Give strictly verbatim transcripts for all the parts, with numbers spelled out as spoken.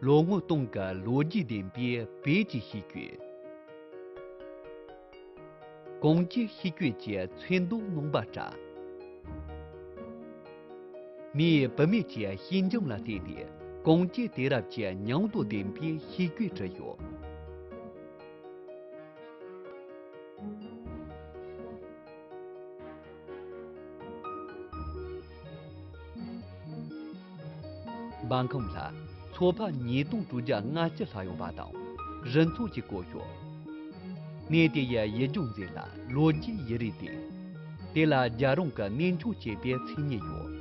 ལོ་ངོ་སྟོང་གི་ལོ་རྒྱུས་ལྡན་པའི་བོད་ཀྱི་ཤིང་ཀུན། གངས་ཀྱི་ཤིང་ཀུན་གྱི་ཚོན་མདོག་རྣམ་པར་བཀྲ། མིའི་བུད་མེད་ཀྱི་ཤིང་འཇམ་ལ་བརྟེན་ནས་གངས་ཀྱི་དུས་རབས་ཀྱི་མྱང་དང་ལྡན་པའི་ཤིང་ཀུན་བྲིས་ཡོད། སྦྲ་ཁང་ལ་ཚོ་པ་ཉིས་སྟོང་དྲུག་བརྒྱ་ལྔ་བཅུ་ལྷག་ཡོད་པ་དང་། རི་ཚོགས་ཀྱིས་བསྐོར་ཡོད། གནས་དེ་ཡི་ཡུལ་ལྗོངས་འཛིན་ལ་ལོ་རྒྱུས་ཡུན་རིང་ལྡན། དེ་ལ་རྒྱལ་རོང་གི་གནས་མཆོག་ཅེས་པའི་མཚན་སྙན་ཡོད།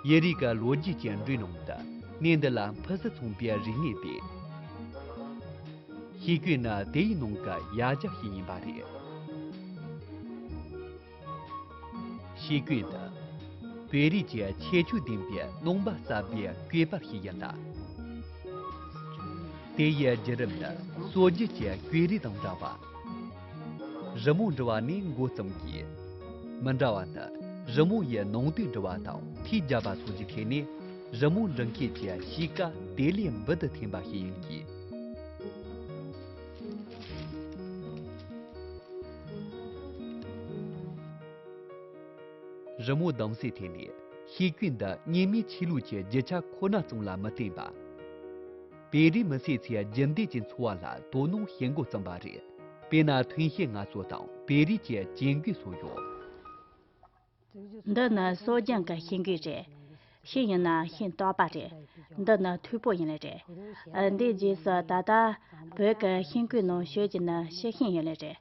ཡུན་རིང་གི་ལོ་རྒྱུས་ཀྱི་འགྲོས་ནང་དུ་གནས་འདི་ལ་ཕུན་སུམ་ཚོགས་པའི་རིག་གནས་ལྡན། ཤིང་ཀུན་ནི་དེའི་ནང་གི་ཡ་གྱལ་ཞིག་ཡིན་པ་རེད། ཤིང་ཀུན་ནི་བོད་རིགས་ཀྱི་ཁྱད་ཆོས་ལྡན་པའི་སྣང་བ་གསར་པའི་བཀོད་པ་ཞིག་ཡིན་ལ། དེ་ཡི་བརྒྱུད་རིམ་ནི་སྲོལ་རྒྱུན་གྱི་བརྐོས་རིས་དང་འདྲ་བ། རི་མོ་འབྲི་བ་ནས་འགོ་རྩོམ་གྱིས། མི་འདྲ་བ་ནི་རི་མོ་ཡི་ནང་དོན་འབྲི་བ་དང་མཐིལ་རྒྱབ་པ་སོགས་ཀྱི་ཐད་ནས་རི་མོ་འབྲི་མཁན་གྱི་གཤིས་ཀ་དེ་ལས་འབུར་དུ་ཐོན་པ་ཞིག་ཡིན་གྱི། རི་མོ་གདམ་གསེས་ཐད་ནས་ཤིང་ཀུན་འདི་རྙིང་མའི་ཆོས་ལུགས་ཀྱི་རྒྱུ་ཆ་ཁོ་ན་ཙམ་ལ་མི་བརྟེན་པ། བོད་རིགས་མི་སེར་ཚོའི་རྒྱུན་ལྡན་གྱི་འཚོ་བ་ལ་དོ་སྣང་བྱེད་འགོ་བརྩམས་པ་རེད། དཔེར་ན་ཐུན་བཤད་སྔ་ཚོགས་དང་བོད་རིགས་ཀྱི་གྱེན་འགོས་སོགས་ཡོད། འདི་ནི་སྲོལ་རྒྱུན་གྱི་ཤིང་ཀུན་རེད། ཤིང་ཡིན་ན་ཤིང་ཏོག་པ་རེད། འདི་ནི་ཐུག་པོ་ཡིན་ལེ་རེད། ཨ། འདིའི་རྗེས་སུ་ད་ལྟ་བོད་ཀྱི་ཤིང་ཀུན་ནང་ཤོས་ཀྱི་ནི་ཕྱི་ཤིང་ཡིན་ལེ་རེད།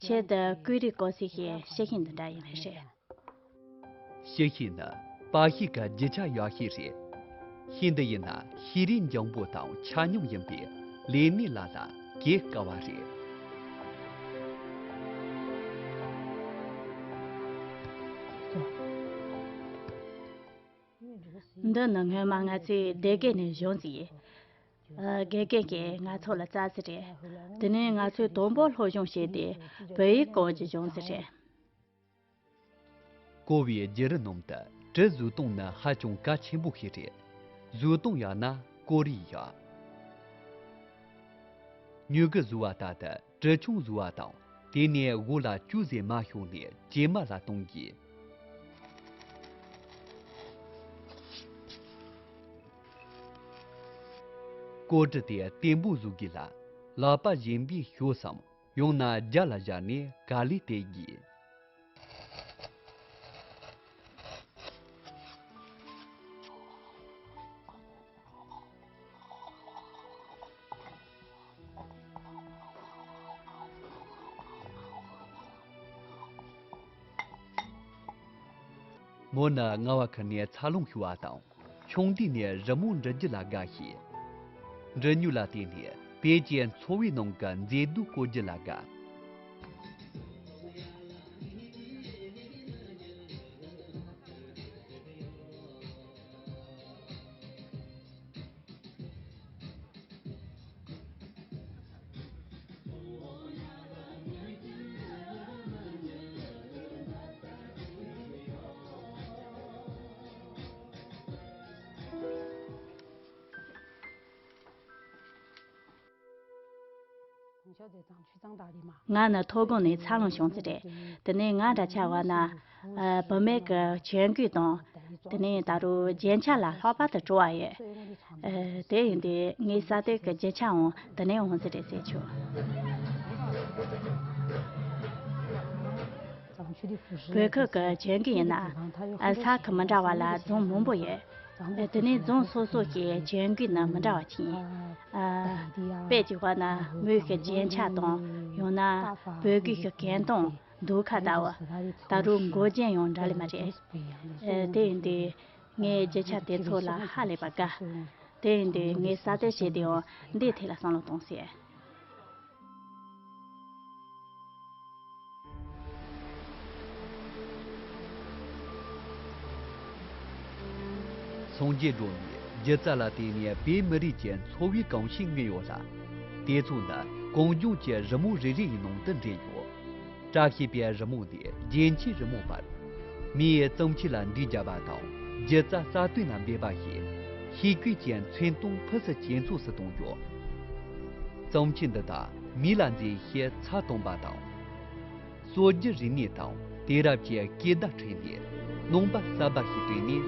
ཆེད་དུ་བརྐོས་རིས་བཀོད་སའི་ཕྱི་ཤིང་འདི་འདྲ་ཡིན་ལེ་རེད། ཕྱི་ཤིང་ནི་པ་ཤིག་གི་རྒྱུ་ཆ་ཡག་ཤོས་རེད། ཤིང་འདི་ཡིན་ན་ཤེས་རིག་འཇམ་པོ་དང་ཆ་སྙོམས་ཡིན་པས་ལས་སྣེ་ལ་ལ་གས་དཀའ་བ་རེད། འདི་ནི་སྔོན་མ་ང་ཚོས་སྡེ་དགེ་ནས་བྱུང་ཟིག་ཨ། དགེ་རྒན་གྱིས་ང་ཚོ་ལ་བཙལ་ཟིག་རེད། དེ་ནས་ང་ཚོས་དང་པོ་སློབ་སྦྱོང་བྱས་ཏེ་བོད་ཡིག་གོ་རྒྱུ་བྱུང་ཟིག་རེད། བརྐོས་པའི་བརྒྱུད་རིམ་ནང་དུ་གྲི་བཟོ་སྟངས་ནི་ཧ་ཅང་གལ་ཆེན་པོ་ཞིག་རེད། བཟོ་སྟངས་ཡག་ན་བརྐོས་རིས་ཡག་སྨྱུ་གུ་བཟོ་བ་ལྟར་དུ་གྲི་ཆུང་བཟོ་བ་དང་། དེ་ནས་འོག་ལ་ཅུང་ཟད་མར་ཤོག་ནས་ཇེ་དམའ་ལ་གཏོང་དགོས། བརྐོས་གྲི་དེ་བརྟན་པོ་བཟོ་དགོས་ལ། ལག་པ་གཞན་པས་ཤོར་སམ། ཡང་ན་རྒྱ་ལ་བཞག་ནས་ག་ལེར་གཏད་དགོས། མོ་ནི་རྔ་བ་ཁུར་ནས་འཚར་ལོངས་ཞུ་བ་དང་། ཆུང་དུས་ནས་རི་མོ་འབྲི་རྒྱུ་ལ་དགའ་ཞིང་། འབྲི་སྨྱུག་ལ་བརྟེན་ནས་བོད་ཀྱི་འཚོ་བའི་ནང་གི་མཛེས་སྡུག་བཀོད་རྒྱུ་ལ་དགའ། ང་ནི་མཐོ་སྒང་ནས་འཚར་ལོངས་བྱུང་ཚུལ་རེད། དེ་ནས་ང་འདྲ་ཆགས་པ་ན། ཨ། བུད་མེད་ཀྱི་གྱེན་འགོས་དང་། དེ་ནས་ད་རུང་རྒྱན་ཆ་ལ་ལྷག་པར་དུ་སྤྲོ་བ་ཡོད། ཨ། དེ་ཡིན་དུས་ངའི་ས་དེབ་ཀྱི་རྒྱུ་ཆའང་དེ་ནས་འོང་ཟིག་རེད་ཟེར་ཆོག་བོད་ཁུལ་གྱི་གྱེན་འགོས་ཡིན་ན། ཨ། ས་ཁུལ་མི་འདྲ་བ་ལ་རྫོང་མང་པོ་ཡོད། ཨ། དེ་ནས་རྫོང་སོ་སོ་ཞིག་གྱེན་འགོས་ནི་མི་འདྲ་བ་ཅིག་ཡིན། ཨ། དཔེ་བྱས་པ་ན་མོའི་གི་རྒྱན་ཆ་དང་། ཡང་ན་བོད་གོས་ཀྱི་གྱོན་སྟངས། མདོ་ཁ་ལྟ་བུ། ད་རུང་མགོ་རྒྱན་ཡང་འདྲ་ལེ་མ་རེད། ཨེ། དེ་ཡིན་དུས་ངས་རྒྱུ་ཆ་དེ་ཚོ་ལ་ཧ་ལས་པ་དགའ། དེ་ཡིན་དུས་ངས་ས་དེབ་བྱས་ཏེའང་འདིའི་ཐད་ལ་བསམ་བློ་གཏོང་སྲིད། སངས་རྒྱས་སྒྲོལ་མས་སྒྱུ་རྩལ་ལ་བརྟེན་ནས་བོད་མི་རིགས་ཀྱི་འཚོ་བའི་གོམས་གཤིས་མངོན་ཡོད་ལ། དེ་ཚོ་ནི་གངས་ལྗོངས་ཀྱི་རི་མོ་རེ་རེ་ཡི་ནང་དུ་འདྲེས་ཡོད། བཀྲ་ཤིས་པའི་རི་མོ་ནས་རྒྱན་ཆའི་རི་མོ་བར། མིའི་བརྩམས་ཆོས་ལ་འདུས་བརྒྱབ་པ་དང་། སྒྱུ་རྩལ་རྩ་དོན་ལ་འབད་པ་ཞིག་ཤེས་རྒྱུད་ཀྱི་མཚོན་སྟངས་ཕུན་སུམ་ཇེ་ཚོགས་སུ་གཏོང་རྒྱུ། གཙང་ཆུ་འདི་དག་མེ་ལ་མཛེས་ཤིང་ཚྭ་དྭངས་པ་དང་། སྲོལ་རྒྱུན་རིག་གནས་དང་དེང་རབས་ཀྱི་སྐད་བརྡ་ཁྲིད་ནས་སྣང་བ་གསར་པ་ཞིག་བསྐྲུན་ནས།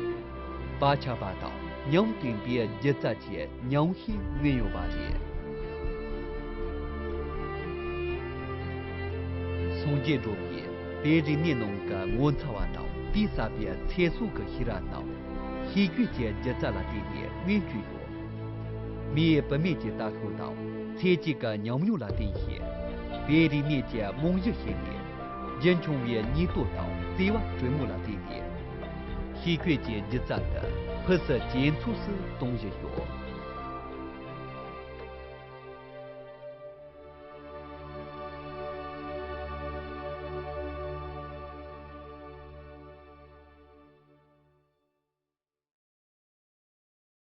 བག་ཆགས་པ་དང་ཉམས་ལྡན་པའི་སྒྱུ་རྩལ་གྱི་ཉམས་ཤིག་མངོན་ཡོང་བ་རེད། སངས་རྒྱས་འགྲོ་བའི་དེ་རིག་གནས་ནང་གི་ངོ་མཚར་བ་དང་དེས་བསགས་པའི་ཚེ་སྲོག་གི་ཤེས་རབ་རྣམས་ཤེས་རྒྱུད་ཀྱི་སྒྱུ་རྩལ་ལ་བརྟེན་ནས་མངོན་བརྗོད་ཡོད། མིའི་བུད་མེད་ཀྱི་ལྟ་ཤུགས་དང་ཚེ་གཅིག་གི་ཉམས་མྱོང་ལ་བརྟེན་ཞིང་། དེ་རིག་གནས་ཀྱི་རྨང་གཞི་བྱས་ནས། རྒྱུན་འཁྱོངས་པའི་སྙིང་སྟོབས་དང་བརྩེ་བ་དྲོན་མོ་ལ་བརྟེན་ནས། ཤེས་རྒྱུད་ཀྱི་སྒྱུ་རྩལ་འདི་ཕུན་སུམ་ཇེ་ཚོགས་སུ་གཏོང་བཞིན་ཡོད།